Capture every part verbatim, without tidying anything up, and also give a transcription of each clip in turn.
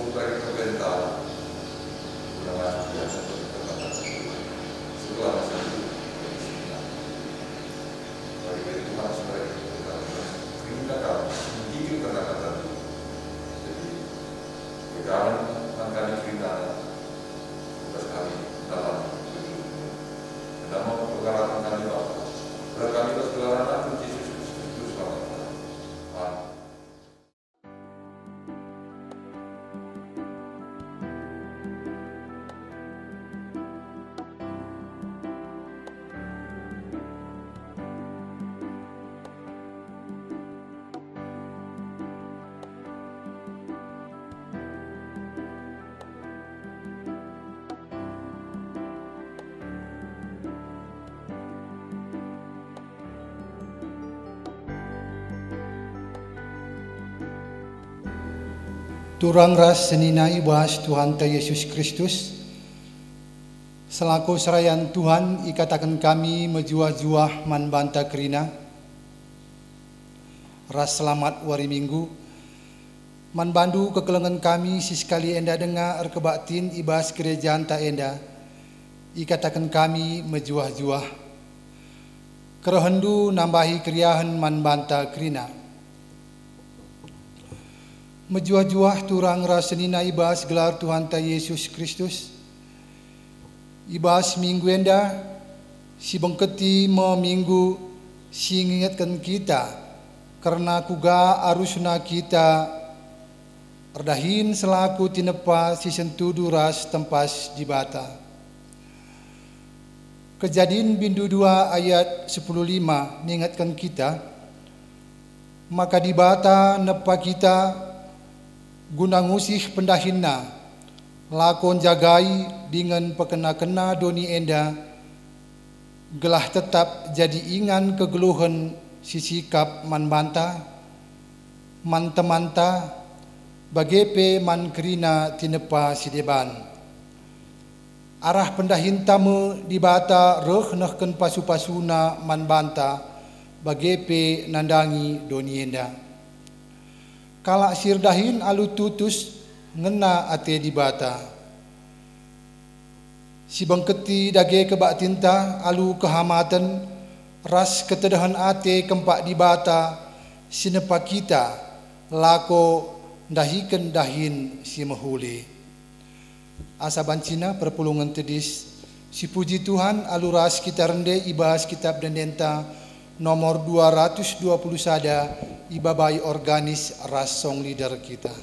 Bagi perpentala, guna maju di atas perintah Tuhan. Setelah masa itu, bagi sinina. Bagi Tuhan, sebagai perintah Tuhan, perintah kami, menggigit kata-kata Tuhan. Jadi, pegangan kami cerita, tugas kami dalam hidup. Nama pergerakan kami Bapa, berkat kami atas gelar Anak Yesus Kristus, Tuhan kami. Amin. Turang ras senina i bas Tuhanta Yesus Kristus, selaku serayan Tuhan ikataken kami mejuah-juah man banta kerina. Ras selamat wari Minggu. Man bandu kekelengen kami si sekali enda denga erkebaktin i bas gerejanta enda, ikataken kami mejuah-juah. Kerehenndu nambahi keriahen man banta kerina. Mejuah-juah turang ras senina i bas gelar Tuhanta Yesus Kristus. I bas minggu enda, si bengketi me minggu si ngingetken kita kerna kuga arusna kita erdahin selaku tinepa si sentudu ras tempas Dibata. Kejadin bindu dua ayat sepuluh lima ngingetken kita, maka Dibata nepa kita guna ngusih pendahinNa, lako njagai dingen pekena-kena doni enda, gelah tetap jadi ingan kegeluhen si sikap man banta, man temanta, bage pe man kerina tinepa si deban. Arah pendahinta me Dibata reh nehken pasu-pasuNa man banta, bage pe nandangi doni enda. Kalak si erdahin alu tutus ngena ate Dibata. Si bengketi dage kebaktinta alu kehamaten ras ketedehen ate kempak Dibata si nepa kita lako ndahiken dahin si mehuli. Asa bancina perpulungen tedis, sipuji Tuhan alu ras kita rende i bas Kitap Ende-Endenta nomor dua ratus dua puluh sada, ibabai organis ras song leader kita.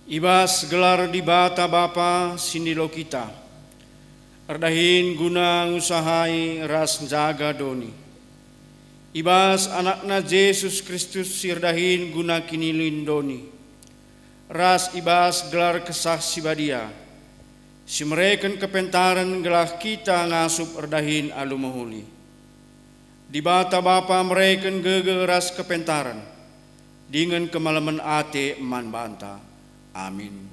I bas gelar Dibata Bapa si ndilo kita, erdahin guna ngusahai ras njaga doni. I bas AnakNa Jesus Kristus si erdahin guna kinilin doni, ras i bas gelar Kesah Si Badia, si mereken kepentaren gelah kita ngasup erdahin alu mehuli. Dibata Bapa mereken gegeh ras kepentaren, dingen kemalemen ate man banta. Amin.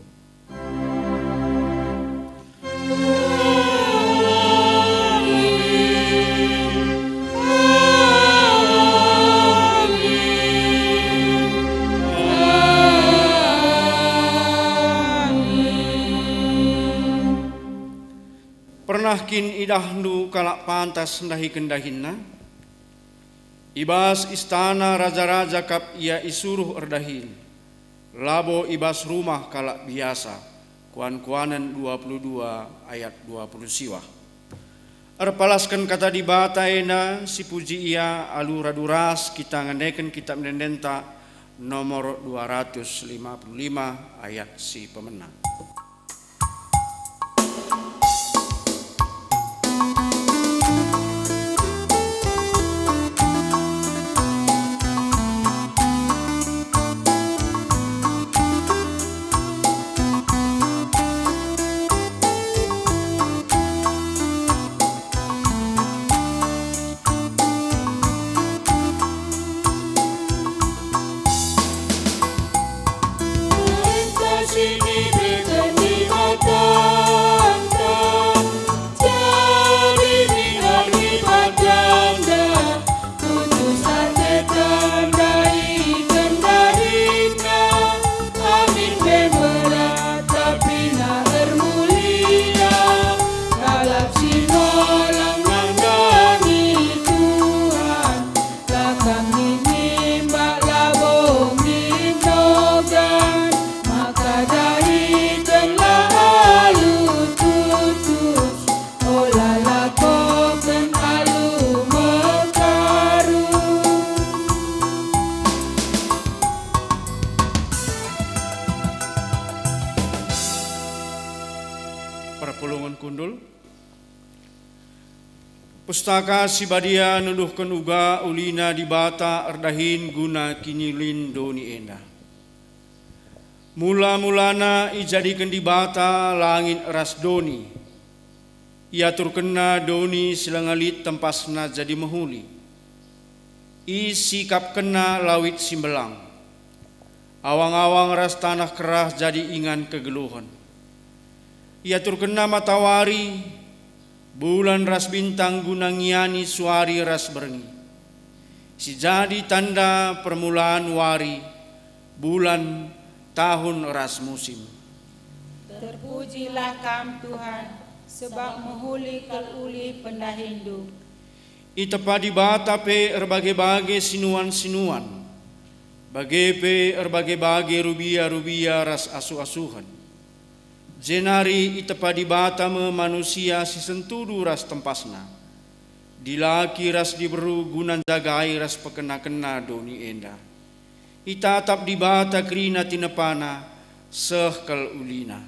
Pernah kin idahndu kalak pantas ndahiken dahinna? I bas istana raja-raja kap ia isuruh erdahin, labo i bas rumah kalak biasa. Kuan-kuanen dua puluh dua ayat dua puluh siwah. Erpalasken Kata Dibata enda, sipuji ia alu radu ras kita ngendeken Kitap Ende-endenta nomor dua ratus lima puluh lima ayat si pemena. Tutus ate tandai kendahina, amin pe berat, tapi na ermulia. Kalak si nolang nandangi Tuhan, la kam ngimbak labo ngindogan, maka dahikenlah alu tutus. Ola lakoken alu mekaru. Perpulungen kundul. Pustaka Si Badia nuduhken uga ulina Dibata erdahin guna kinilin doni enda. Mula-mulana ijadiken Dibata langit ras doni. IaturkenNa doni si langa lit tempasna jadi mehuli. IsikapkenNa lawit si mbelang. Awang-awang ras taneh kerah jadi ingan kegeluhen. IaturkenNa matawari, bulan ras bintang guna ngiani suari ras berngi. Si jadi tanda permulaan wari, bulan, tahun ras musim. Terpujilah Kam, Tuhan, sebab mehuli kal ulih pendahiNdu. Itepa Dibata pe erbage-bage sinuan-sinuan, bage pe erbage-bage rubia-rubia ras asuh-asuhen. Jenari itepa Dibata me manusia si sentudu ras tempasna, dilaki ras diberu guna njagai ras pekena-kena doni enda. Itatap Dibata kerina tinepana, seh kal ulina.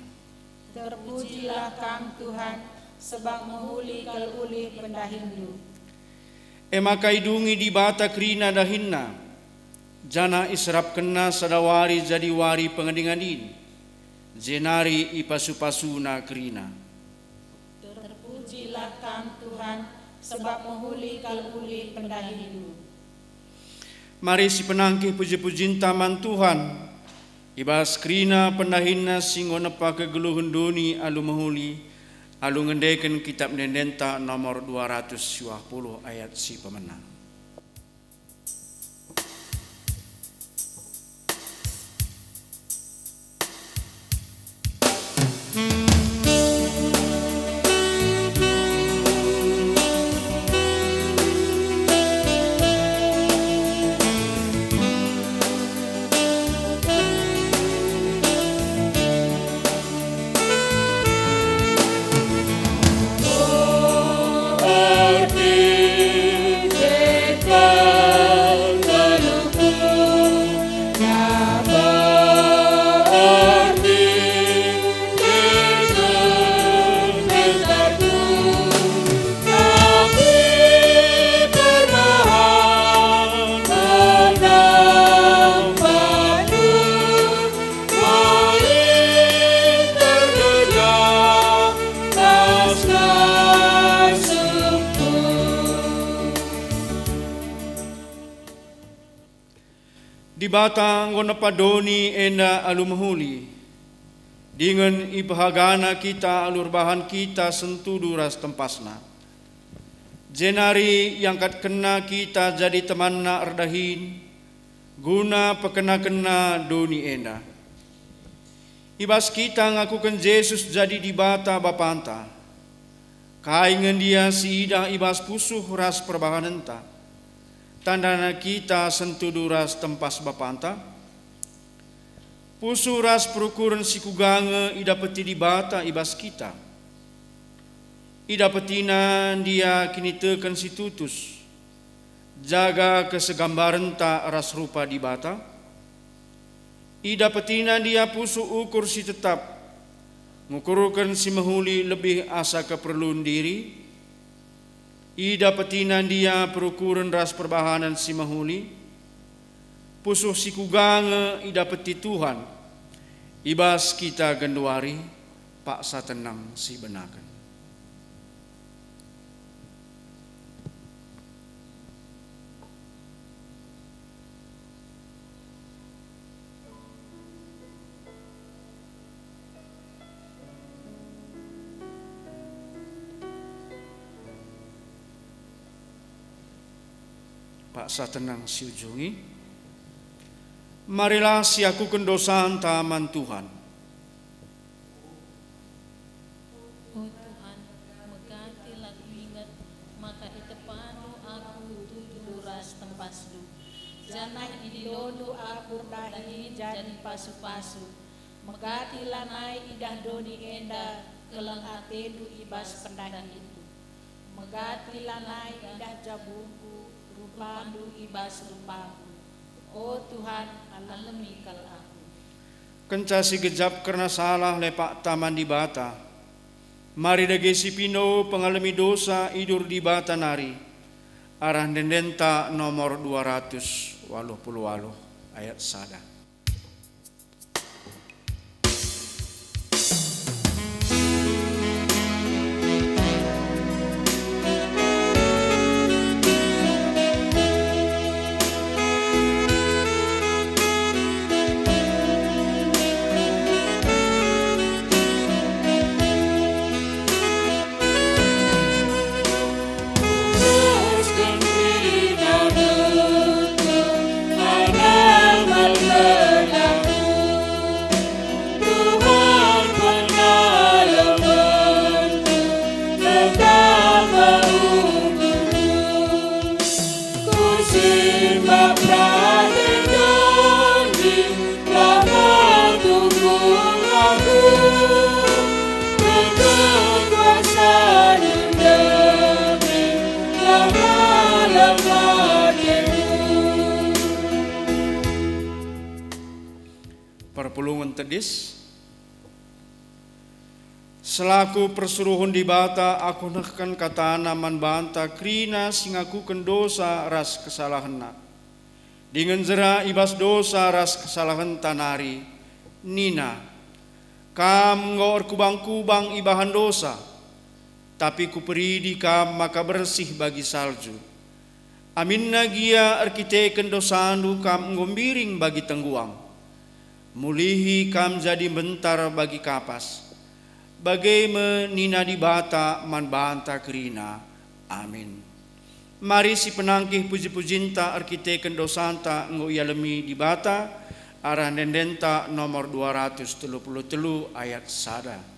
Terpujilah Kam, Tuhan, sebab mehuli kal ulih pendahiNdu. E maka idungi Dibata kerina dahinna, janah iserapkenNa sada wari jadi wari pengadi-ngadin, jenari ipasu-pasuNa kerina. Terpujilah Kam, Tuhan, sebab mehuli kal ulih pendahiNdu. Mari sipenangkih puji-pujinta man Tuhan, i bas kerina pendahinNa si enggo nepa kegeluhen doni alu mehuli, alu ngendeken Kitap Ende-endenta nomor dua ratus siwah puluh ayat si pemena. Dibata enggo nepa doni enda alu mehuli, dingen ipehagana kita alu erbahan kita sentudu ras tempasna. Jenari iangkatkenna kita jadi temanna erdahin, guna pekenakenna doni enda. I bas kita ngakuken Jesus jadi Dibata Bapanta. Kai nge ndia si idah i bas pusuh ras perbahanenta? Tandana kita sentudu ras tempas Bapanta? Pusuh ras perukuren si kuga nge idapeti Dibata i bas kita? IdapetiNa ndia kiniteken si tutus, jaga kesegambarenta ras rupa Dibata? IdapetiNa ndia pusuh ukur si tetap, ngukurken si mehuli lebih asa keperlun diri? IdapetiNa ndia perukuren ras perbahanen si mehuli? Pusuh si kuga nge idapeti Tuhan i bas kita genduari? Paksa tenang sibenaken. Paksa tenang siujungi. Marilah siakuken dosanta man Tuhan. O Tuhan, megatilah kuinget maka itepandu aku tudu ras tempasndu, janah idilondu aku erdahin jadi pasu-pasu. Megati lanai idah doni enda keleng atendu i bas pendahinku. Megati lanai idah jabungku rupandu i bas rupaku. O Tuhan, alemi kal aku. Kenca sigejap kerna salah lepakta man Dibata, mari dage sipindo pengalemi dosa idur Dibata nari, arah ende-endenta nomor dua ratus waluh puluh waluh ayat sada. Perpulungen tedis. Selaku persuruhen Dibata, aku nehken kataNa man banta kerina si ngakuken dosa ras kesalahenna. Dingen jera i bas dosa ras kesalahenta nari, nina, "Kam enggo erkubang-kubang ibahan dosa, tapi Kuperidi kam maka bersih bagi salju. Aminna gia erkiteken dosandu kam enggo mbiring bagi tengguang. Mulihi kam jadi mbentar bagi kapas." Bage me nina Dibata man banta kerina. Amin. Mari sipenangkih puji-pujinta erkiteken dosanta enggo ialemi Dibata, arah ende-endenta nomor dua ratus telu puluh telu ayat sada.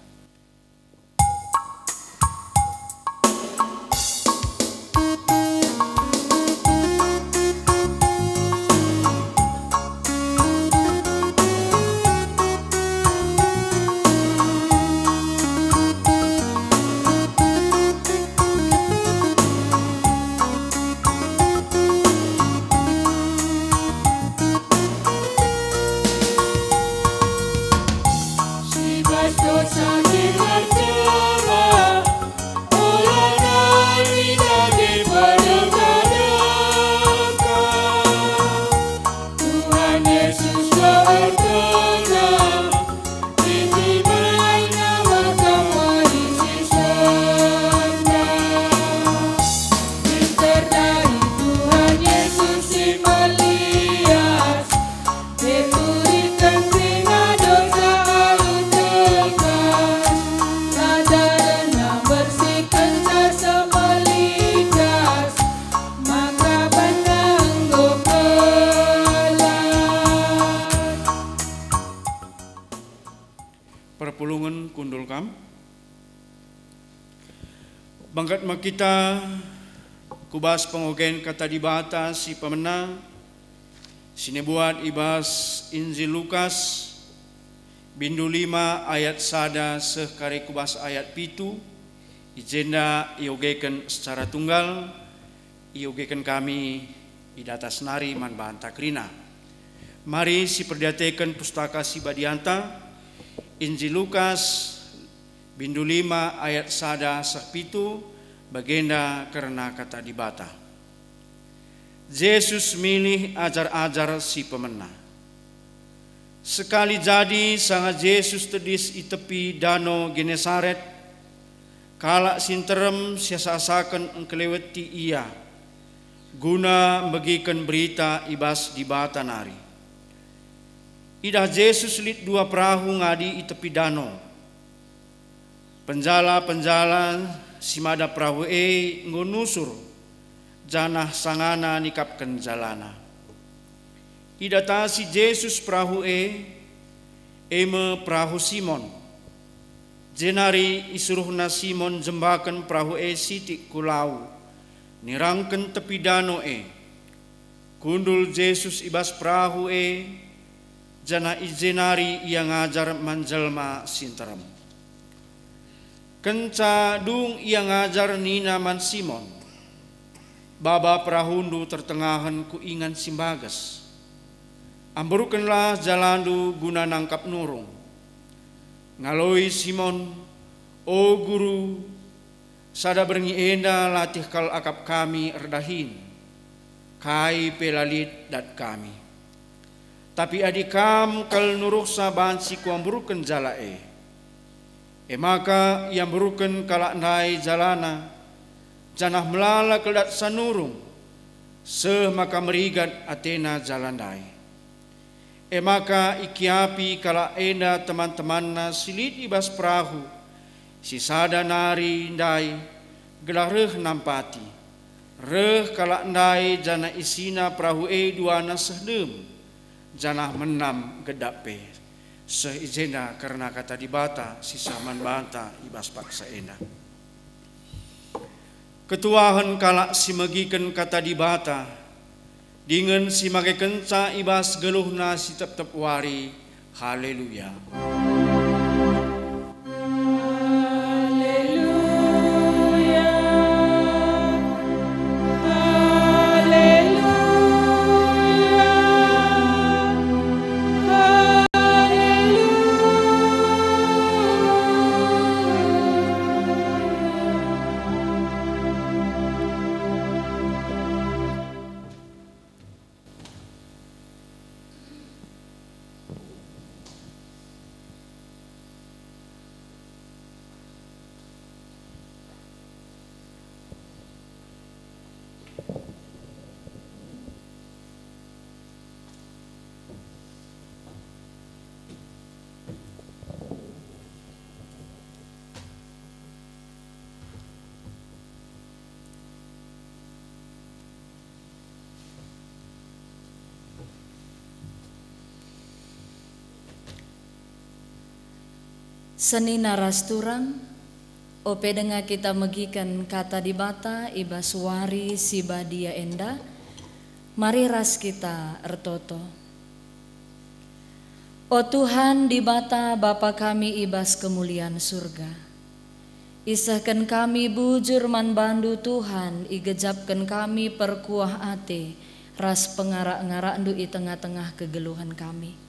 Pulungen kundul kam. Bangkat me kita ku bas pengogen Kata Dibata si pemena, si nibuat i bas Injil Lukas, bindu lima ayat sada seh kari ku bas ayat pitu, i jenda iogeken secara tunggal, iogeken kami i datas nari man banta kerina. Mari siperdiateken Pustaka Si Badianta, Injil Lukas, bindu lima ayat sada seh pitu, bagenda kerna Kata Dibata. Jesus milih ajar-ajar si pemena. Sekali jadi sanga Jesus tedis i tepi Dano Genesaret, kalak si nterem siasa-asaken engkeleweti Ia, guna megiken berita i bas Dibata nari. Idah Jesus lit dua perahu ngadi i tepi dano. Penjala-penjala si mada perahu e enggo nusur, janah sangana nikapken jalana. Idatasi Jesus perahu e, e me perahu Simon. Jenari isuruhNa Simon njembaken perahu e sitik ku lau, nirangken tepi dano e. Kundul Jesus i bas perahu e, janah i je nari Ia ngajar man jelma si nterem. Kenca dung Ia ngajar nina man Simon, "Baba perahundu tertengahen ku ingan si mbages. Amburkenlah jalandu guna nangkap nurung." Ngaloi Simon, "O Guru, sada berngi enda latih kal akap kami erdahin, kai pe la lit dat kami. Tapi adi Kam kal nuruhsa banci kuamburken jala e." E maka iamburken kalak ndai jalana, janah melala kal datsa nurung, seh maka merigat atena jala ndai. E maka ikiapi kalak enda teman-temanna si lit i bas perahu, si sada nari ndai, gelah reh nampati. Reh kalak ndai janah isina perahu e duana seh dem, janah menam gedap pe. Seh i jenda kerna Kata Dibata si seh man banta i bas paksa enda. Ketuahen kalak si megiken Kata Dibata, dingen si makekenca i bas geluhna si tep-tep wari. Haleluya! Haleluya! Haleluya! Haleluya! Senina ras turang, ope denga kita megiken Kata Dibata i bas wari si badia enda, mari ras kita ertoto. O Tuhan, Dibata Bapa kami i bas kemulian Surga, isehken kami bujur man bandu, Tuhan, igejapken kami perkuah ate ras pengarak-ngarakndu i tengah-tengah kegeluhen kami.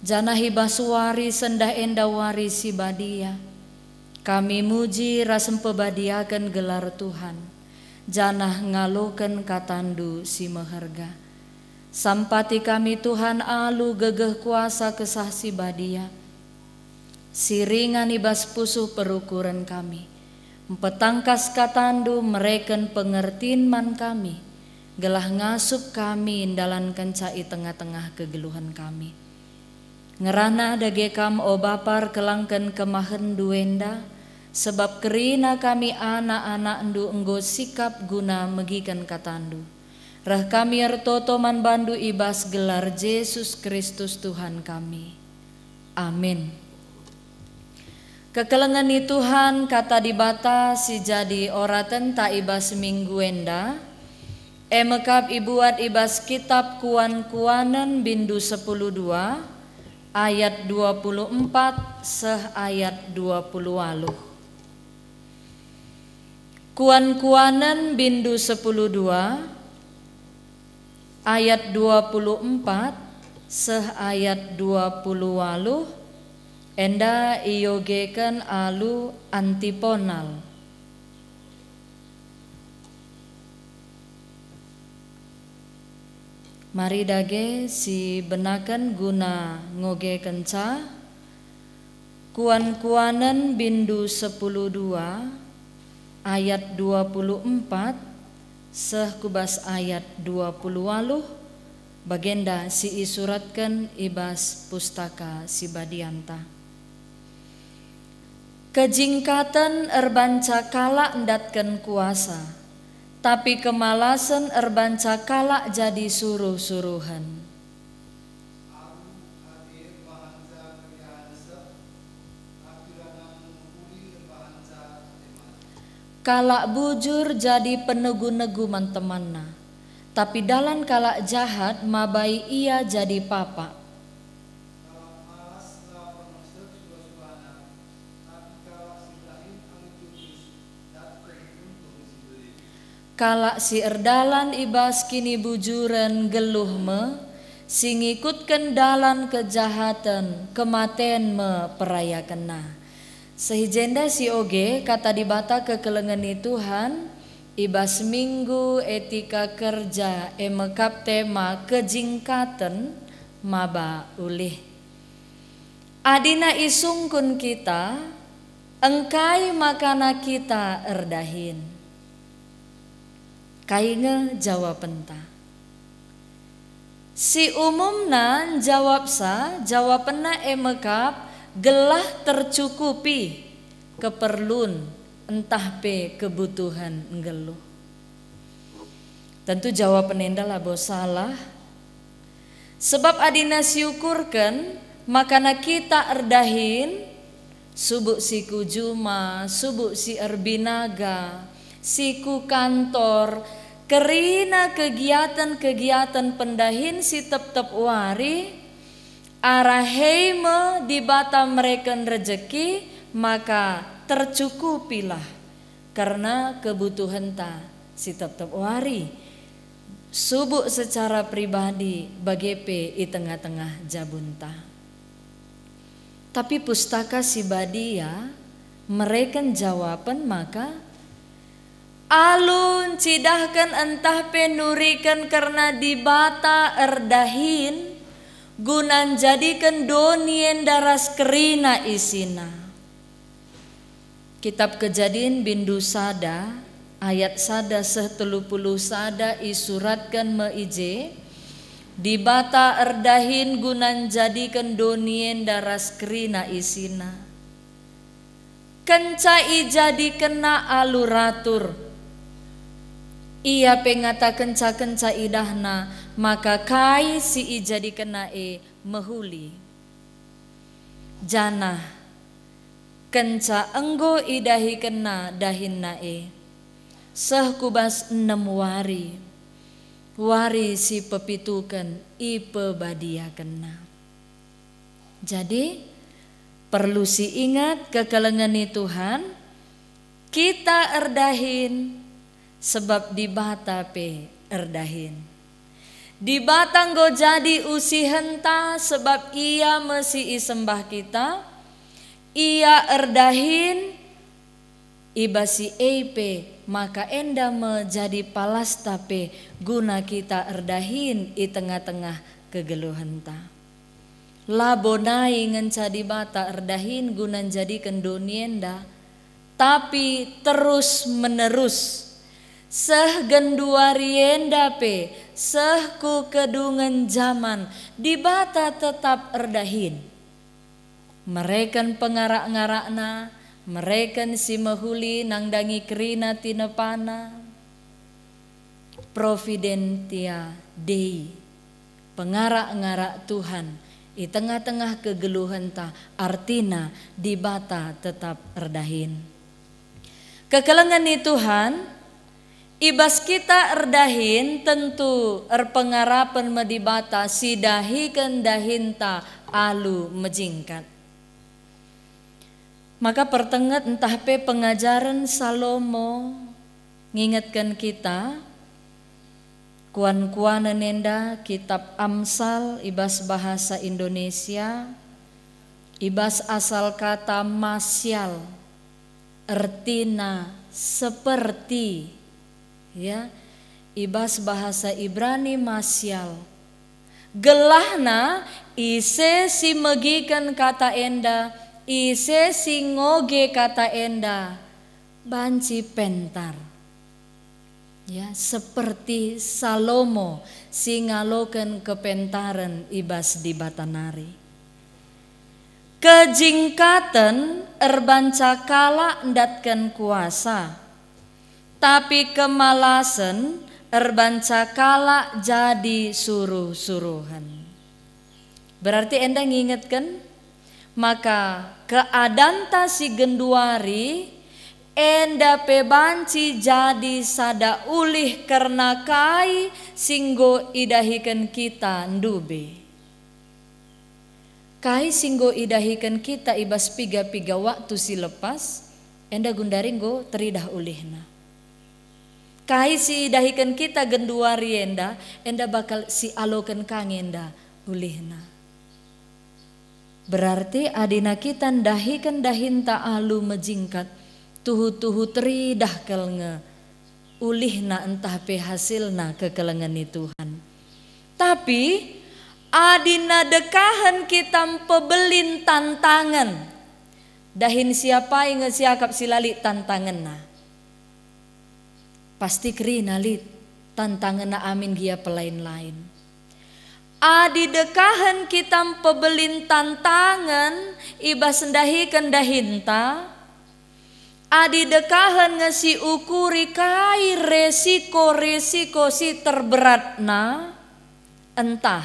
Janah i bas wari sendah enda wari si badia, kami muji ras mpebadiaken gelar Tuhan, janah ngaloken katandu si meherga. Sampati kami, Tuhan, alu gegeh kuasa Kesah Si Badia, si ringan i bas pusuh perukuren kami. Mpetangkas katandu mereken pengertin man kami, gelah ngasup kami ndalankenca i tengah-tengah kegeluhen kami. Ngerana dage Kam, o Bapa, erkelangken kemahenndu enda, sebab kerina kami anak-anakndu enggo sikap guna megiken katandu. Reh kami ertoto man bandu i bas gelar Jesus Kristus Tuhan kami. Amin. Kekelengen ni Tuhan, Kata Dibata si jadi oratenta i bas minggu enda, e me kap ibuat i bas kitap Kuan-Kuanen bindu sepuluh dua, ayat dua puluh empat seh ayat dua puluh waluh. Kuan-Kuanen bindu sepuluh dua, ayat dua puluh empat seh ayat dua puluh waluh, enda iogeken alu antiponal. Mari dage sibenaken guna ngogekenca. Kuan-Kuanen bindu sepuluh dua, ayat dua puluh empat seh ku bas ayat dua puluh waluh, bagenda si isuratken i bas Pustaka Si Badianta. Kejingkaten erbanca kalak ndatken kuasa, tapi kemalasen erbanca kalak jadi suruh-suruhen. Kalak bujur jadi penegu-negu man temanna, tapi dalan kalak jahat mabai ia jadi papak. Kalak si erdalan i bas kinibujuren nggeluh me, si ngikutken dalan kejahaten, kematen me perayakenna. Seh i jenda si oge Kata Dibata kekelengen ni Tuhan, i bas minggu etika kerja e me kap tema kejingkaten maba ulih. Adina isungkun kita, engkai makana kita erdahin? Kai nge jawapenta? Si umumna njawabsa, jawapenna e me kap gelah tercukupi keperlun ntah pe kebutuhen nggeluh. Tentu jawapen enda labo salah. Sebab adina siukurken makana kita erdahin, subuk si ku juma, subuk si erbinaga, si ku kantor, kerina kegiaten-kegiaten pendahin si tep-tep wari, arah e me Dibata mereken rejeki, maka tercukupilah kerna kebutuhenta si tep-tep wari, subuk secara pribadi bage pe i tengah-tengah jabunta. Tapi Pustaka Si Badia mereken jawapen maka, alu ncidahken ntah pe nuriken kerna Dibata erdahin guna njadiken doni enda ras kerina isina. Kitap Kejadin bindu sada, ayat sada seh telu puluh sada isuratken me i je, Dibata erdahin guna njadiken doni enda ras kerina isina. Kenca ijadikenna alu ratur, ia pe ngatakenca kenca idahna maka kai si ijadikenna e mehuli. Janah kenca enggo idahikenna dahinna e, seh ku bas enem wari, wari si pepituken ipebadiakenna. Jadi, perlu siinget kekelengen ni Tuhan, kita erdahin, sebab Dibata pe erdahin. Dibata enggo jadi usihenta sebab Ia me si isembah kita, Ia erdahin, i bas si e pe maka enda me jadi palasta pe guna kita erdahin i tengah-tengah kegeluhenta. Labo nai ngenca Dibata erdahin guna njadiken doni enda, tapi terus-menerus. Seh genduari enda pe, seh ku kedungen jaman, Dibata tetap erdahin. Mereken pengarak-ngarakNa, mereken si mehuli nandangi kerina tinepana. Providentia Dei, pengarak-ngarak Tuhan I tengah-tengah kegeluhenta, artina Dibata tetap erdahin. Kekelengen ni Tuhan, i bas kita erdahin tentu erpengarapen me Dibata si dahiken dahinta alu mejingkat. Maka pertenget ntah pe pengajaren Salomo ngingetken kita, kuan-kuanen enda kitab Amsal i bas bahasa Indonesia, i bas asal kata masyal, ertina seperti, ya, i bas bahasa Ibrani masyal. Gelahna ise si megiken kata enda, ise si ngoge kata enda, banci pentar. Ya, seperti Salomo si ngaloken kepentaren i bas Dibata nari. Kejingkaten erbanca kalak ndatken kuasa, tapi kemalasen erbanca kalak jadi suruh-suruhen. Berarti enda ngingetken maka keadanta si genduari enda pe banci jadi sada ulih kerna kai si enggo idahiken kita ndube. Kai si enggo idahiken kita i bas piga-piga waktu si lepas, enda gundari enggo teridah ulihna. Kai si idahiken kita genduari enda, enda bakal si aloken ka nge enda ulihna. Berarti adina kita ndahiken dahinta alu mejingkat, tuhu-tuhu teridah kal nge ulihna ntah pe hasilna kekelengen ni Tuhan. Tapi, adina dekahen kita mpebelin tantangen, dahin si apai nge siakap si la lit tantangenna? Pasti kerina lit tantangenna amin gia pelain-lain. Adi dekahen kita mpebelin tantangen i bas ndahiken dahinta, adi dekahen nge si ukuri kai resiko-resiko si terberatna, ntah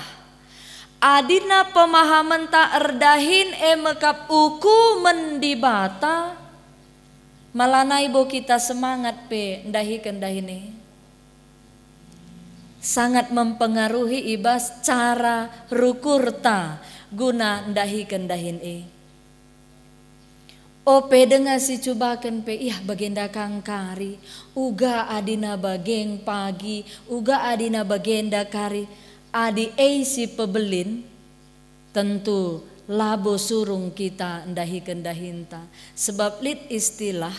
adina pemahamenta erdahin e mekap ukumen Dibata, malanai bo kita semangat pe ndahiken dahin e. Sangat mempengaruhi i bas cara rukurta guna ndahiken dahin e. Ope denga si cubaken pe, iah bagenda kang kari, uga adina bageng pagi, uga adina bagenda kari, adi e si pebelin, tentu labo surung kita ndahiken dahinta. Sebab lit istilah,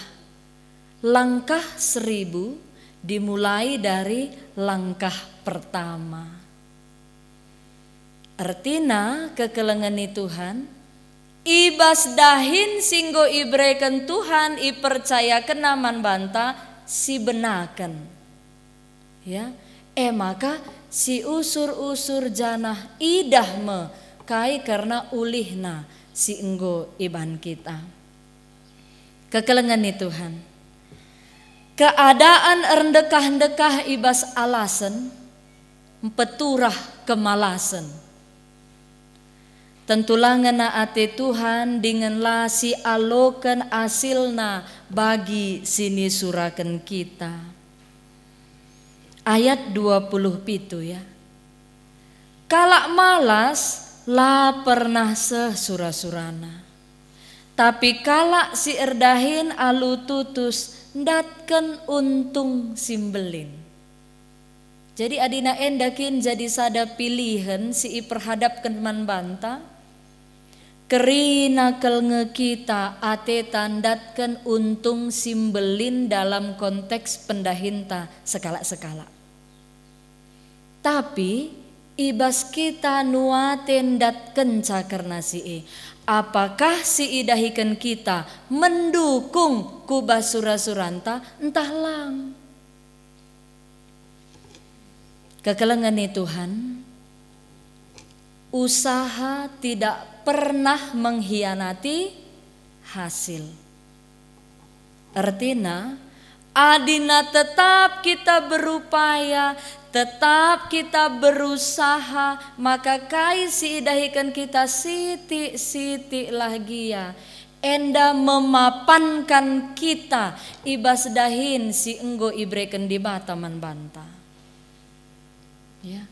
langkah seribu dimulai dari langkah pertama. Ertina kekelengen ni Tuhan, i bas dahin si enggo ibereken Tuhan ipercayakenNa man banta si benaken. Ya, e maka si usur-usur janah idah me kai kerna ulihna si enggo iban kita. Kekelengen ni Tuhan. Keadaan erndekah-ndekah i bas alasen mpeturah kemalasen. Tentu la ngena ate Tuhan dingen la sialoken asilna bagi si nisuraken kita. Ayat dua puluh pitu, ya. Kalak malas la pernah seh sura-surana, tapi kalak si erdahin alu tutus ndatken untung si mbelin. Jadi adina enda kin jadi sada pilihen si iperhadapken man banta? Kerina kal nge kita ateta ndatken untung si mbelin dalam konteks pendahinta sekalak-sekalak. Tapi, i bas kita nuate ndatkenca kerna si e, apakah si idahiken kita mendukung ku bas sura-suranta ntah lang? Kekelengen ni Tuhan, usaha tidak pernah mengkhianati hasil. Ertina, adina tetap kita berupaya, Tetap kita berusaha maka kai si idahiken kita sitik-sitik lah gia, enda memapanken kita i bas dahin si enggo ibereken Dibata man banta. Ya.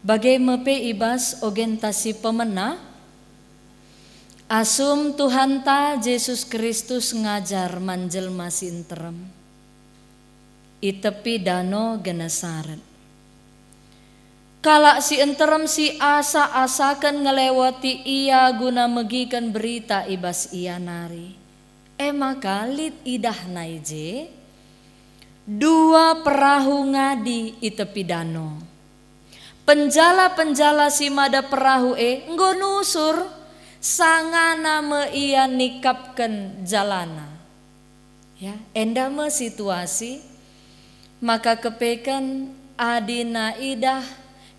Bage me pe i bas ogenta si pemena, asum Tuhanta Jesus Kristus ngajar man jelma si nterem i tepi Dano Genesaret. Kalak si nterem si asa-asaken ngeleweti ia guna megiken berita i bas ia nari. E maka lit idahna i je dua perahu ngadi i tepi dano. Penjala-penjala si mada perahu e enggo nusur, sangana me ia nikapken jalana. Ya, enda me situasi, maka kepeken adi naidah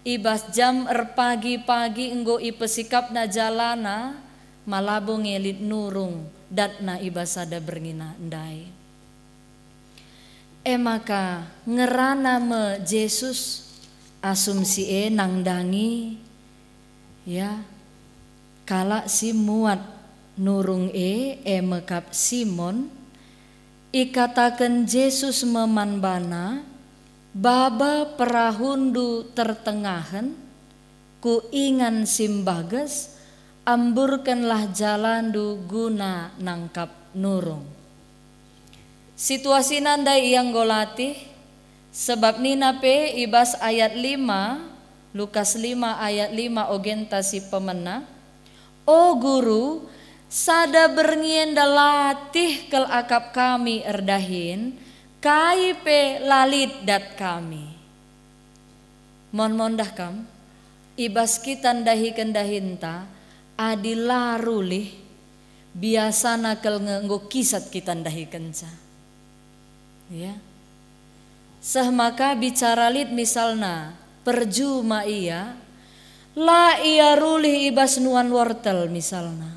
i bas jam erpagi-pagi enggo ipesikapna jalana, ma labo nge lit nurung datna i bas sada berngi ndai. E maka ngerana me Jesus asum si e nandangi, ya, kalak si muat nurung e, e me kap Simon. Ikataken Jesus me man bana, "Baba perahundu tertengahen, ku ingan si mbages, amburkenlah jalandu guna nangkap nurung." Situasina ndai ia enggo latih, sebab nina pe i bas ayat lima, Lukas lima ayat lima ogenta si pemena, "O Guru, sada berngi enda latih kal akap kami erdahin, kai pe la lit dat kami." Mon-mon dah kam, i bas kita ndahiken dahinta, adi la rulih, biasana kal nge enggo kisat kita ndahikenca. Ya. Seh maka bicara lit misalna, perjuma ia, la ia rulih i bas nuan wortel misalna.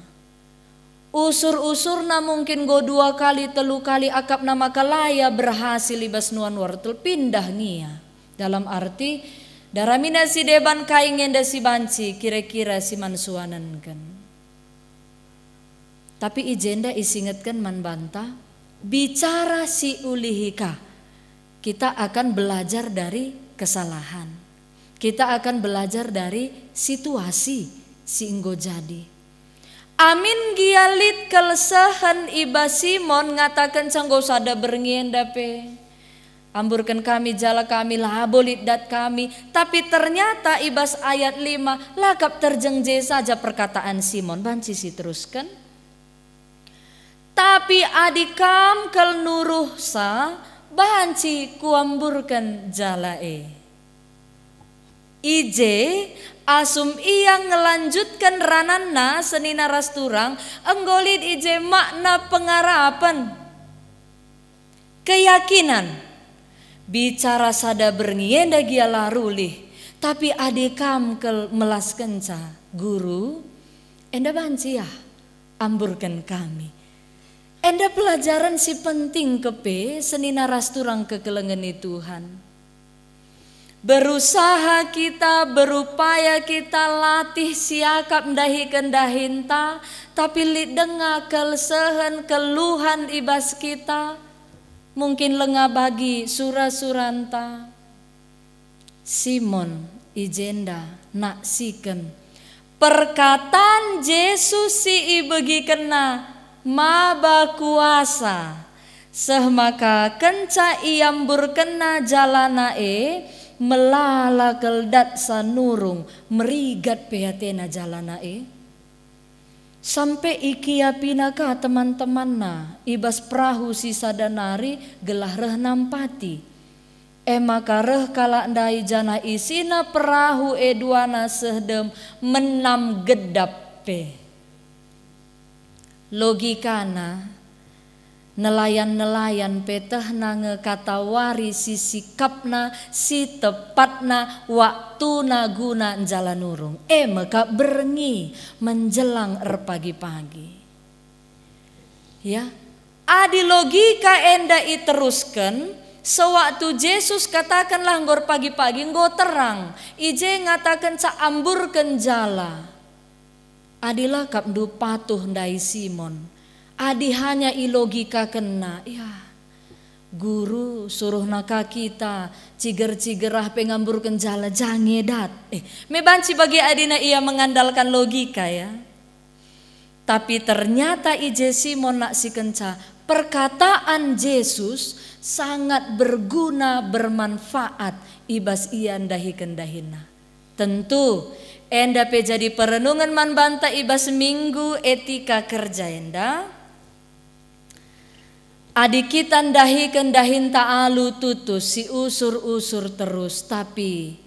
Usur-usurna mungkin enggo dua kali, telu kali akapna maka la ia berhasil i bas nuan wortel, pindah nge ia. Dalam arti, daramina si deban kai nge enda si banci kira-kira si man suanenken. Tapi i jenda isingetken man banta, bicara si ulihi ka, kita akan belajar dari kesalahan. Kita akan belajar dari situasi si enggo jadi. Amin gia lit kal sehen i bas Simon ngatakenca enggo sada berngi enda pe, "Amburken kami jala kami labo lit dat kami." Tapi ternyata i bas ayat lima la kap terjeng je saja perkataan Simon, banci siterusken, "Tapi adi kam kal nuruhsa, banci kuamburken jala e." I je, asum ia ngelanjutken rananna senina ras turang, enggo lit i je makna pengarapen. Keyakinan, bicara sada berngi enda gia la rulih, tapi adi kam kal melaskenca, Guru, enda banci ah, amburken kami. Enda pelajaran si penting kepe senina ras turang kekelengen i Tuhan. Berusaha kita, berupaya kita latih siakap ndahiken dahinta, tapi lit denga kal sehen keluhan i bas kita, mungkin lenga bagi sura-suranta. Simon i jenda naksiken perkataan Jesus si ibegikenna maba kuasa, seh maka kenca iamburkenna jalana e, melala kal datsa nurung, merigat pe atena jalana e. Sampe ikiapina ka teman-temanna i bas perahu si sada nari gelah reh nampati. E maka reh kalak ndai janah isina perahu e duana seh dem menam gedap pe. Logikana, nelayan-nelayan pe tehna nge kata wari si sikapna, si tepatna, waktuna guna njala nurung. E me kap berngi menjelang erpagi-pagi. Ya, adi logika enda iterusken, Sewaktu Jesus katakenlah enggo erpagi-pagi, enggo terang, i je ngatakenca amburken jala. Adi la kap ndu patuh ndai Simon, adi hanya ilogikakenna, ya, Guru, suruhna ka kita ciger-ciger ah pe ngamburken jala, jange dat. Eh, me banci bage adina ia mengandalkan logika, ya. Tapi ternyata i je Simon naksikenca perkataan Jesus sangat berguna, bermanfaat i bas ia ndahiken dahinna. Tentu, enda pe jadi perenungen man banta i bas Minggu Etika Kerja enda. Adi kita ndahiken dahinta alu tutus, si usur-usur terus, tapi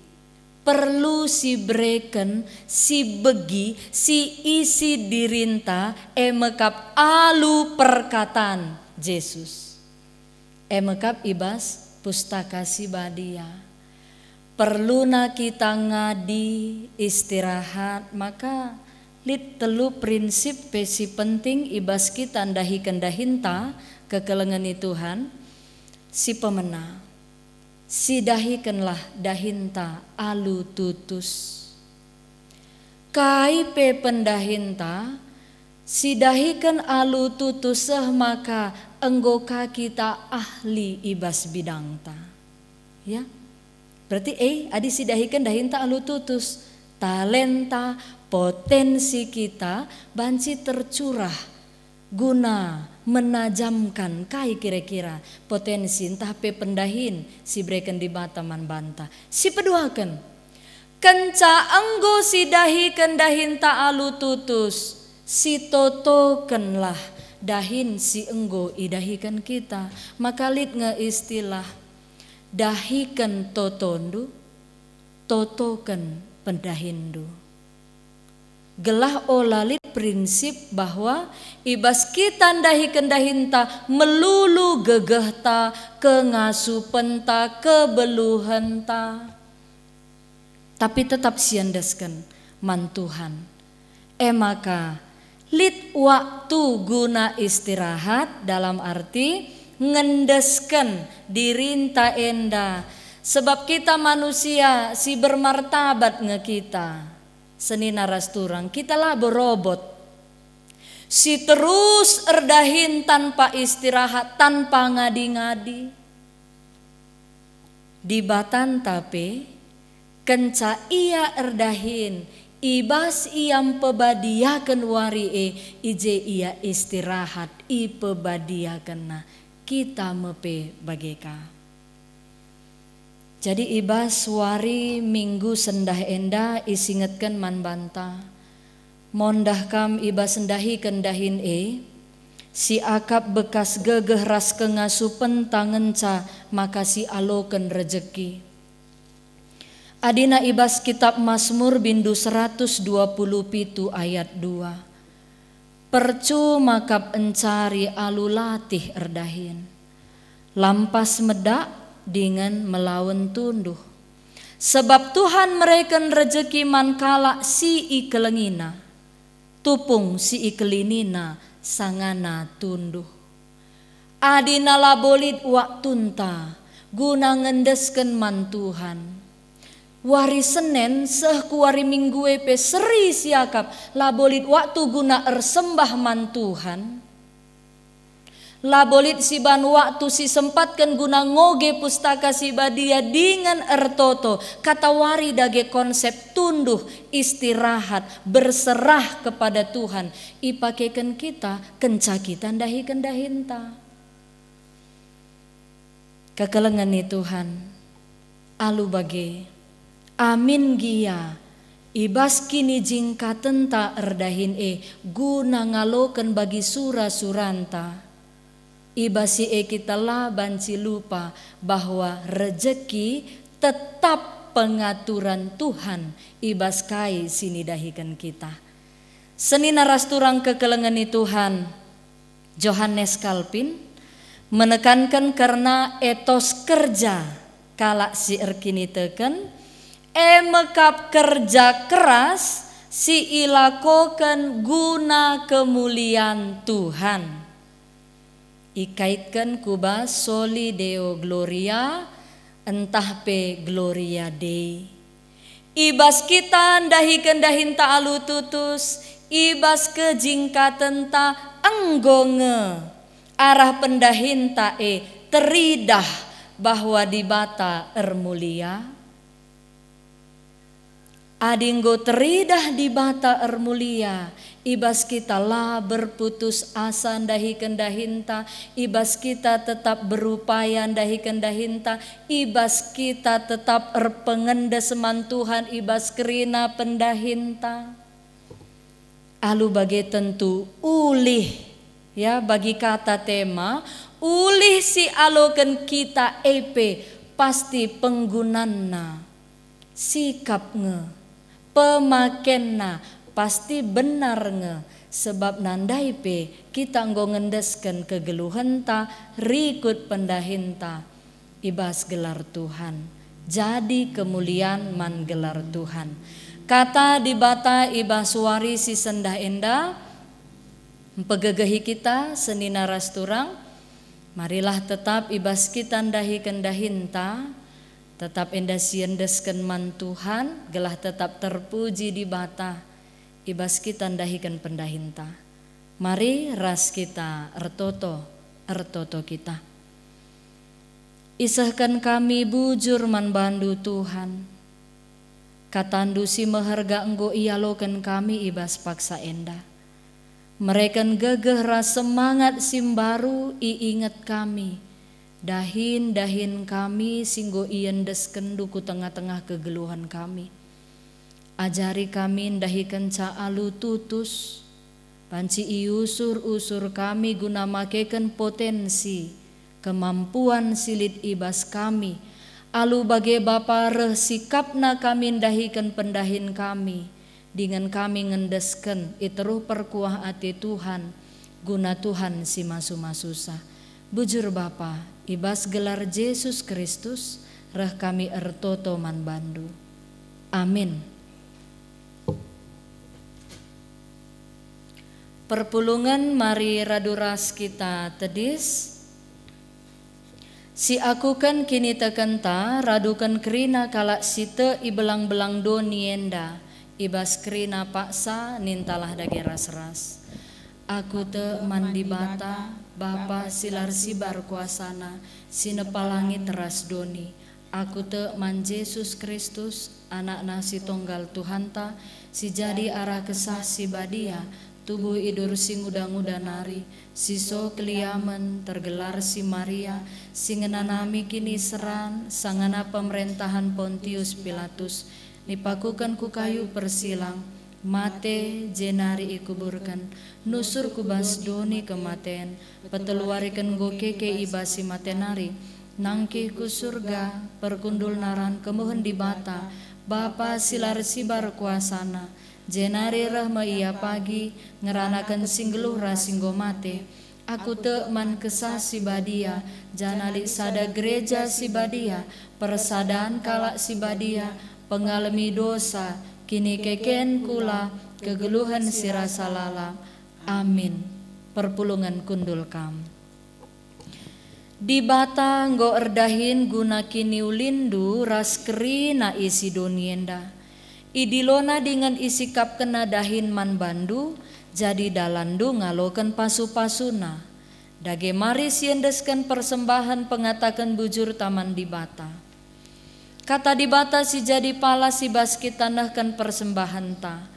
perlu sibereken, sibegi, siisi dirinta, e me kap alu perkataan Jesus. E me kap i bas Pustaka Si Badia. Perluna kita ngadi, istirahat, maka lit telu prinsip pe si penting i bas kita ndahiken dahinta kekelengen i Tuhan. Si pemena, sidahikenlah dahinta alu tutus. Kai pe pendahinta, sidahiken alu tutus seh maka enggo ka kita ahli i bas bidangta. Ya. Berarti, eh, adi sidahiken dahinta alu tutus, talenta, potensi kita banci tercurah guna menajamkan kai kira-kira potensi ntah pe pendahin si ibereken Dibata man banta. Si peduaken, kenca enggo sidahiken dahinta alu tutus, sitotokenlah dahin si enggo idahiken kita. Maka lit nge istilah, dahiken totondu, totoken pendahinndu. Gelah ola lit prinsip bahwa i bas kita ndahiken dahinta melulu gegehta, kengasupenta, kebeluhenta. Tapi tetap siendesken man Tuhan. E maka, lit waktu guna istirahat, dalam arti ngendesken dirinta enda, sebab kita manusia si bermartabat nge kita. Senina ras turang, kita labo robot si terus erdahin tanpa istirahat, tanpa ngadi-ngadi. Dibatanta pe, kenca ia erdahin, i bas ia mpebadiaken wari e, i je ia istirahat, ipebadiakenna. Kita me pe bage ka. Jadi i bas wari Minggu sendah enda isingetken man banta, mondah kam i bas ndahiken dahin e, si akap bekas gegeh ras kengasupenta ngenca maka sialoken rejeki. Adina i bas Kitap Masmur bindu seratus dua puluh pitu ayat dua, "Percuma kap encari alu latih erdahin. Lampas medak dingen melawen tunduh. Sebab Tuhan mereken rejeki man kalak si ikelengina, tupung si ikelenina sangana tunduh." Adina labo lit waktunta guna ngendesken man Tuhan. Wari Senen seh ku wari Minggu e pe seri siakap, labo lit waktu guna ersembah man Tuhan. Labo lit siban waktu sisempatken guna ngoge Pustaka Si Badia dingen ertoto. Kata wari dage konsep tunduh, istirahat, berserah kepada Tuhan ipakeken kita kenca kita ndahiken dahinta. Kekelengen ni Tuhan, alu bage, amin gia i bas kinijingkatenta erdahin e guna ngaloken bagi sura-suranta. I bas si e kita la banci lupa bahwa rejeki tetap pengaturan Tuhan i bas kai si nidahiken kita. Senina ras turang kekelengen ni Tuhan, Johannes Calvin menekanken kerna etos kerja kalak si erkiniteken, e me kap kerja keras si ilakoken guna kemulian Tuhan. Ikaitken ku bas Soli Deo Gloria, ntah pe Gloria Dei. I bas kita ndahiken dahinta alu tutus, i bas kejingkatenta enggo nge arah pendahinta e teridah bahwa Dibata ermulia. Adi enggo teridah Dibata ermulia, i bas kita la berputus asa ndahiken dahinta, i bas kita tetap berupaya ndahiken dahinta, i bas kita tetap erpengendes man Tuhan i bas kerina pendahinta. Alu bage tentu ulih, ya, bagi kata tema, ulih si aloken kita e pe pasti penggunanna, sikap nge, pemakenna pasti benar nge, sebab nandai pe kita enggo ngendesken kegeluhenta rikut pendahinta. I bas gelar Tuhan, jadi kemulian man gelar Tuhan. Kata Dibata i bas wari si sendah enda mpegegehi kita senina ras turang. Marilah tetap i bas kita ndahiken dahinta, tetap enda siendesken man Tuhan, gelah tetap terpuji Dibata i bas kita ndahiken pendahinta. Mari ras kita ertoto, ertoto kita. Isehken kami bujur man bandu, Tuhan. KataNdu si meherga enggo ialoken kami i bas paksa enda. Mereken gegeh ras semangat si mbaru iinget kami, dahin-dahin kami si enggo iendeskenNdu ku tengah-tengah kegeluhen kami. Ajari kami ndahikenca alu tutus, banci iusur-usur kami guna makeken potensi, kemampuan si lit i bas kami, alu bage Bapa reh sikapna kami ndahiken pendahin kami, dingen kami ngendesken i teruh perkuah ate Tuhan, guna Tuhan si masu-masusa. Bujur Bapa, i bas gelar Jesus Kristus, reh kami ertoto man bandu. Amin. Perpulungen mari radu ras kita tedis. Siakuken kinitekenta raduken kerina kalak si tek i belang-belang doni enda, i bas kerina paksa nintalah dage ras-ras. Aku tek man Dibata, Bapa si la ersibar kuasaNa, si nepa langit ras doni. Aku tek man Jesus Kristus, AnakNa si tonggal Tuhanta, si jadi arah Kesah Si Badia, tubuh idur si nguda-nguda nari, si so keliamen, tergelar si Maria, si ngenanami kiniseran, sangana pemerentahen Pontius Pilatus, nipakuken ku kayu persilang, mate, jenari ikuburken, nusur ku bas doni kematen, peteluariken enggo keke i bas si mate nari, nangkih ku Surga, perkundul naran kemuhen Dibata, Bapa si la ersibar kuasaNa, jenari reh me Ia pagi, ngeranaken si nggeluh ras si enggo mate. Aku tek man Kesah Si Badia, janah lit sada Gereja Si Badia, persadan kalak si badia, pengalemi dosa, kinikeken kula, kegeluhen si rasa lalap. Amin. Perpulungen kundul kam. Dibata enggo erdahin guna kiniulinndu ras kerina isi doni enda. IdiloNa dingen isikapkenNa dahin man bandu, jadi dalanndu ngaloken pasu-pasuNa. Dage mari siendesken persembahen pengataken bujurta man Dibata. Kata Dibata si jadi palas i bas kita nehken persembahenta.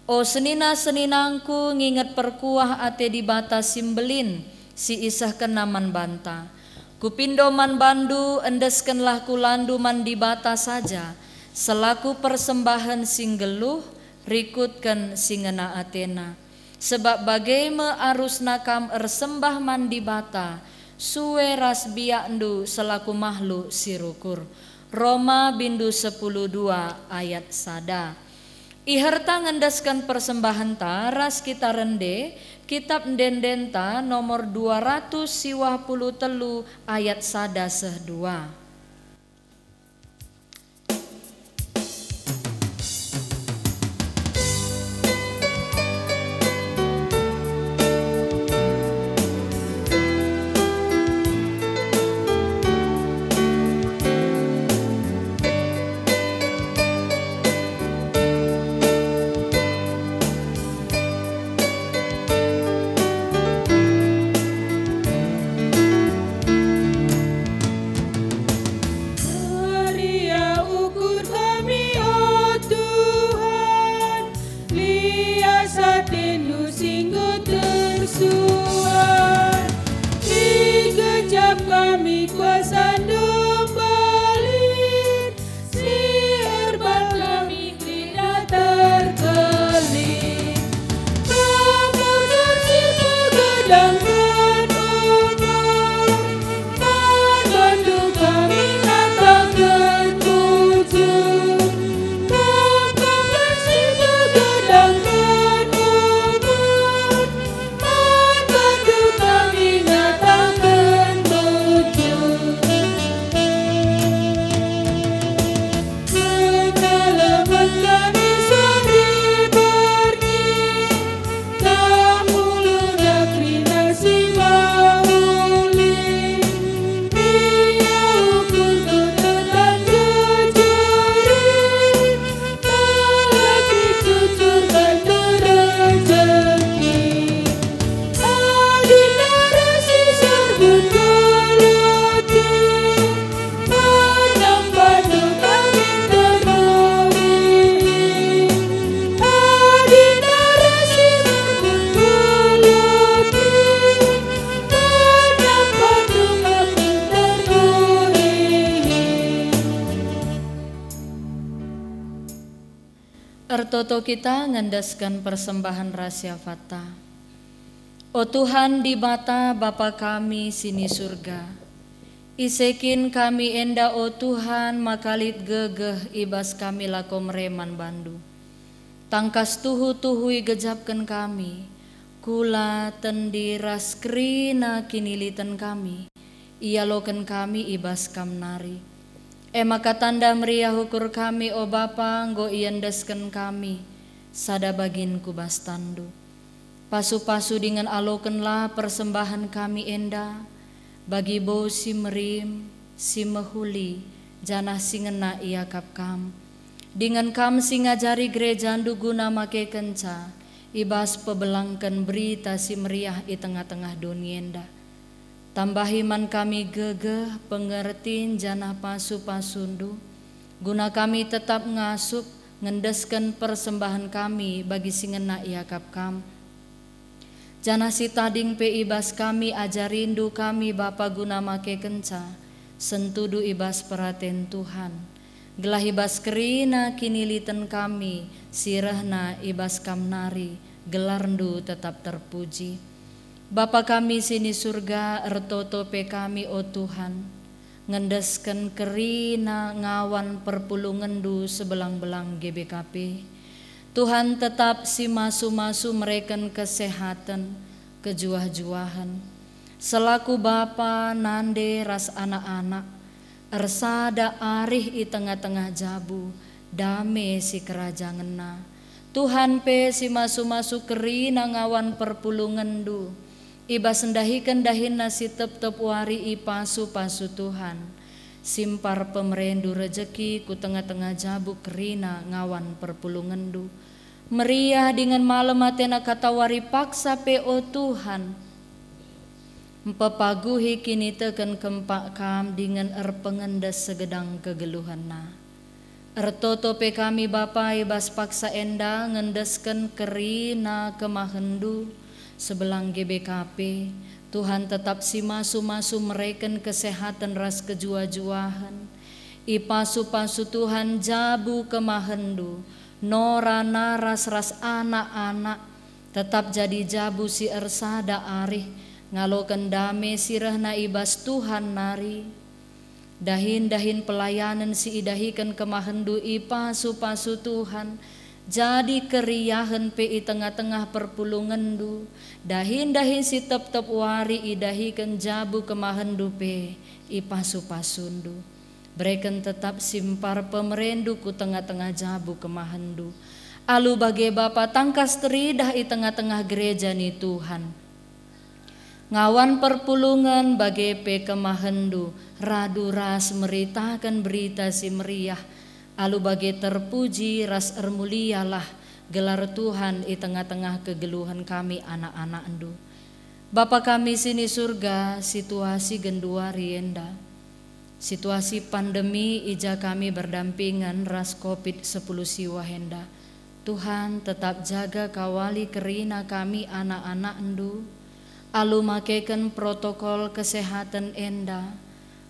O senina-seninangku, nginget perkuah ate Dibata si mbelin si isehkenNa man banta. Kupindo man bandu, endeskenlah kulandu man Dibata saja, selaku persembahen si nggeluh, rikutken si ngena ateNa. Sebab bage me arusna kam ersembah man Dibata, sue ras biakndu selaku mahluk si rukur. Roma bindu sepuluh dua ayat sada. Iherta ngendesken persembahenta ras kita rende, Kitap Ende-endenta nomor dua ratus siwah puluh telu ayat sada seh dua. Ertoto kita ngendesken persembahen ras syafatta. O Tuhan Dibata, Bapa kami si ni Surga, ise kin kami enda, o Tuhan, maka lit gegeh i bas kami lako mere man bandu. Tangkas tuhu-tuhu igejapken kami, kula, tendi ras kerina kiniliten kami ialoken kami i bas Kam nari. E maka tanda meriah ukur kami, o Bapa, enggo iendesken kami sada bagin ku bas tanNdu. Pasu-pasu dingen alokenlah persembahen kami enda bagi bau si merim, si mehuli, janah si ngena iakap Kam. Dingen Kam si ngajari gerejaNdu guna makekenca i bas pebelangken Berita Si Meriah i tengah-tengah doni enda. Tambahi man kami gegeh, pengertin, janah pasu-pasuNdu, guna kami tetap ngasup ngendesken persembahen kami bagi si ngena iakap Kam. Janah si tading pe i bas kami, ajarindu kami, Bapa, guna makekenca sentudu i bas peraten Tuhan, gelah i bas kerina kiniliten kami si rehna i bas Kam nari, gelarNdu tetap terpuji. Bapa kami si ni Surga, ertoto pe kami, o Tuhan, ngendesken kerina ngawan perpulungenNdu sebelang-belang G B K P. Tuhan tetap si masu-masu mereken kesehaten, kejuah-juahen. Selaku bapa, nande ras anak-anak, ersada arih i tengah-tengah jabu, dame si kerajangenna. Tuhan pe si masu-masu kerina ngawan perpulungenNdu, i bas ndahiken dahinna si tep-tep wari ipasu-pasu Tuhan. Simpar pemereNdu rejeki ku tengah-tengah jabu kerina ngawan perpulungenNdu. Meriah dingen malem atena katawari paksa pe, o Tuhan, mpepaguhi kiniteken kempak Kam dingen erpengendes segedang kegeluhenna. Ertoto pe kami, Bapa, i bas paksa enda ngendesken kerina kemahenNdu sebelang G B K P. Tuhan tetap si masu-masu mereken kesehaten ras kejuah-juahen. Ipasu-pasu Tuhan jabu kemahenNdu, nora, naras ras anak-anak, tetap jadi jabu si ersada arih, ngaloken dame si rehna i bas Tuhan nari. Dahin-dahin pelayanen si idahiken kemahenNdu ipasu-pasu Tuhan, jadi keriahen pe i tengah-tengah perpulungenNdu. Dahin-dahin si tep-tep wari idahiken jabu kemahenNdu pe ipasu-pasuNdu. Bereken tetap simpar pemereNdu ku tengah-tengah jabu kemahenNdu. Alu bage Bapa tangkas teridah i tengah-tengah gereja ni Tuhan. Ngawan perpulungen bage pe kemahenNdu radu ras meritaken Berita Si Meriah. Alu bage terpuji ras ermulialah gelar Tuhan i tengah-tengah kegeluhen kami, anak-anakNdu. Bapa kami si ni Surga, situasi genduari enda, situasi pandemi i ja kami berdampingan ras covid sepuluh siwah enda, Tuhan, tetap jaga kawali kerina kami, anak-anakNdu, alu makeken protokol kesehaten enda.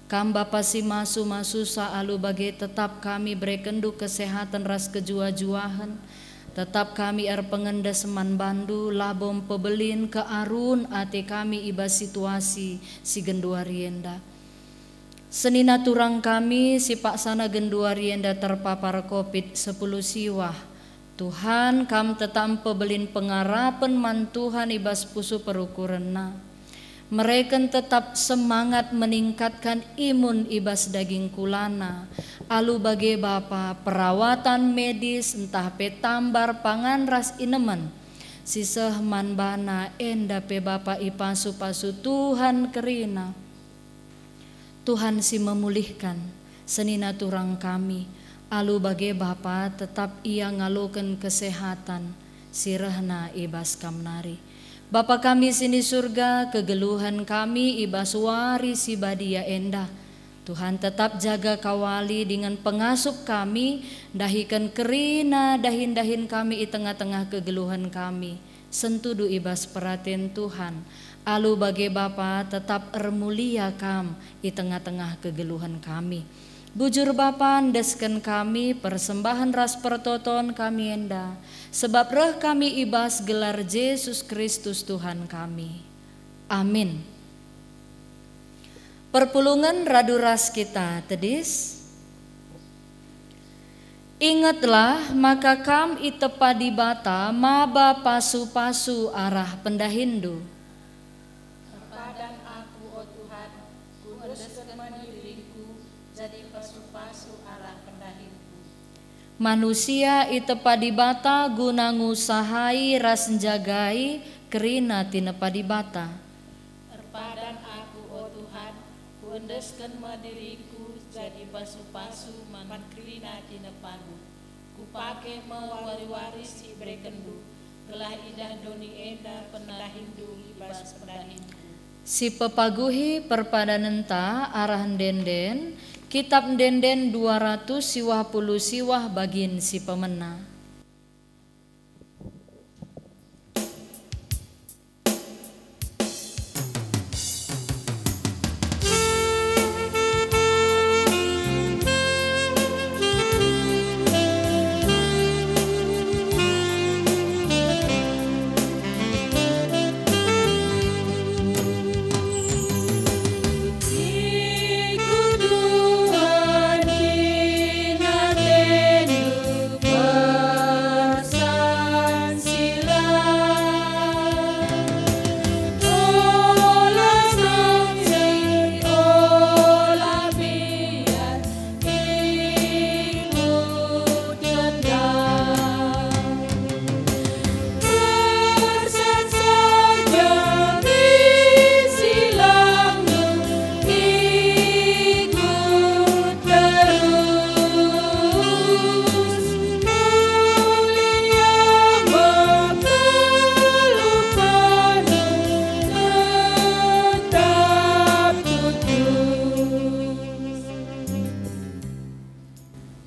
Kam Bapa si masu-masusa, alu bage tetap kami berekenNdu kesehaten ras kejuah-juahen. Tetap kami erpengendes man banNdu, labo mpebelin kearun ate kami i bas situasi si genduari enda. Senina turang kami si paksana genduari enda terpapar covid sepuluh siwah, Tuhan, Kam tetap mpebelin pengarapen man Tuhan i bas pusuh perukurenna. Mereken tetap semangat meningkatkan imun i bas daging kulana. Alu bage Bapa, perawatan medis ntah pe tambar pangan ras inemen si seh man bana enda pe Bapa ipasu-pasu Tuhan kerina. Tuhan si memulihkan, senina turang kami, alu bage Bapa tetap ia ngaloken kesehatan si rehna i bas Kam nari. Bapa kami si ni Surga, kegeluhen kami i bas wari si badia enda. Tuhan tetap jaga kawali dingen pengasup kami, ndahiken kerina dahin-dahin kami i tengah-tengah kegeluhen kami. Sentudu i bas peraten Tuhan, alu bage Bapa tetap ermulia Kam i tengah-tengah kegeluhen kami. Bujur Bapa, endesken kami persembahen ras pertoton kami enda, sebab reh kami i bas gelar Jesus Kristus Tuhan kami. Amin. Perpulungen radu ras kita tedis. Ingetlah maka kam itepa Dibata maba pasu-pasu arah pendahinndu. Erpadan aku, o Tuhan, kuendesken me diringku jadi pasu-pasu arah pendahinku. Manusia itepa Dibata guna ngusahai ras njagai kerina tinepa Dibata. Erpadan aku, o Tuhan, kuendesken me diringku jadi pasu-pasu man kerina tinepandu. Kupake me wari-wari si iberekenndu, gelah idah doni enda pendahinndu i bas pendahinku. Sipepaguhi perpadanenta arah ende-enden, Kitap Ende-enden dua ratus siwah puluh siwah bagin si pemena.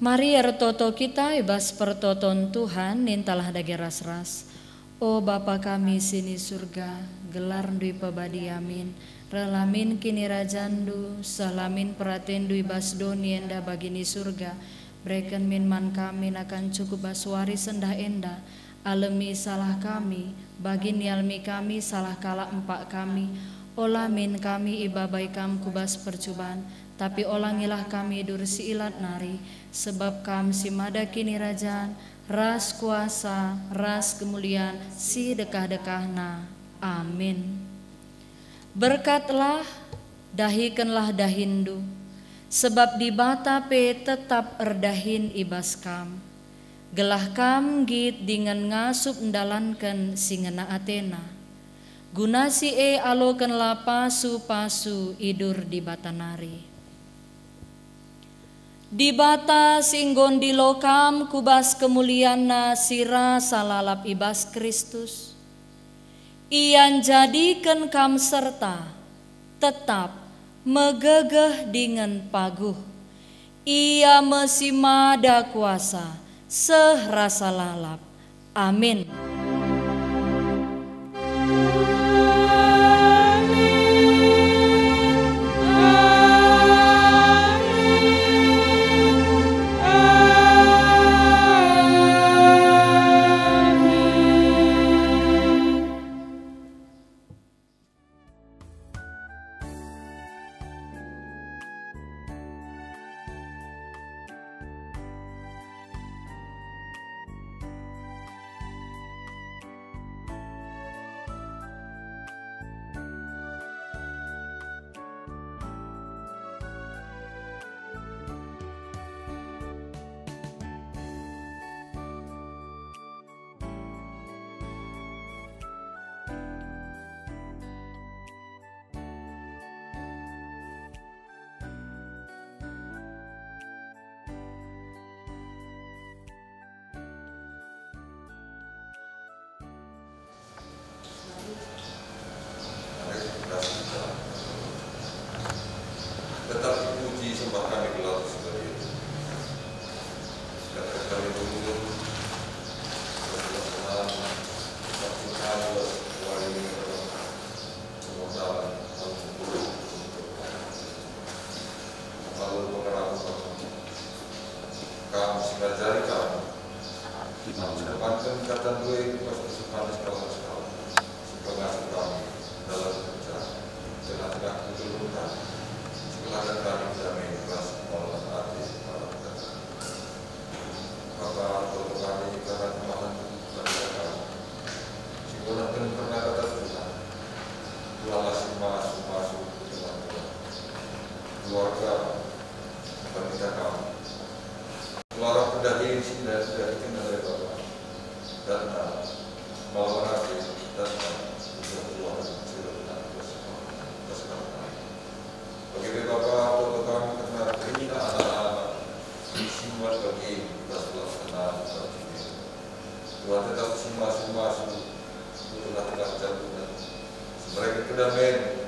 Mari ertoto kita i bas pertoton Tuhan, nintalah dage ras-ras. O Bapa kami si ni Surga, gelarNdu ipebadia min, reh la min kinirajanNdu, seh la min peratenNdu i bas doni enda bagi ni Surga. Bereken min man kami nakan cukup bas wari sendah enda. Alemi salah kami, bagi nialemi kami salah kalak empak kami. Ola min kami ibabai Kam ku bas percuban, tapi olangilah kami i bas si ilat nari, sebab Kam si mada kinirajan, ras kuasa, ras kemulian si dekah-dekahna. Amin. Berkatlah, dahikenlah dahinndu, sebab Dibata pe tetap erdahin i bas kam, gelah kam nggit dingen ngasup ndalanken si ngena ateNa. Guna si e alokenlah pasu-pasu idur Dibata nari. Dibata si enggo ndilo kam ku bas kemulianNa si rasa lalap i bas Kristus, Ia njadiken kam serta tetap megegeh dingen paguh. Ia me si mada kuasa seh rasa lalap. Amin. Tuhan, sikeraken kami damai ras kemalumen ate. Bapa, toto kami kerna kemahen bagi kami. Sikurangken kerna kata Tuhan. Tuhanlah si masu-masu Tuhan, Tuhan. Keluarga, bagi kami. Keluarga pedahin si dahin-dahin kena dari Bapa. Dan, uh, malam nanti, dan, uh, buah-buahen si rehna. Bagi pe Bapa, toto kami kerna kerina anak-anak si mat bagi ras pelaksanaan bagi. Tuhan tetap si masu-masu, di tengah-tengah jabunen. Mereka kedamaian,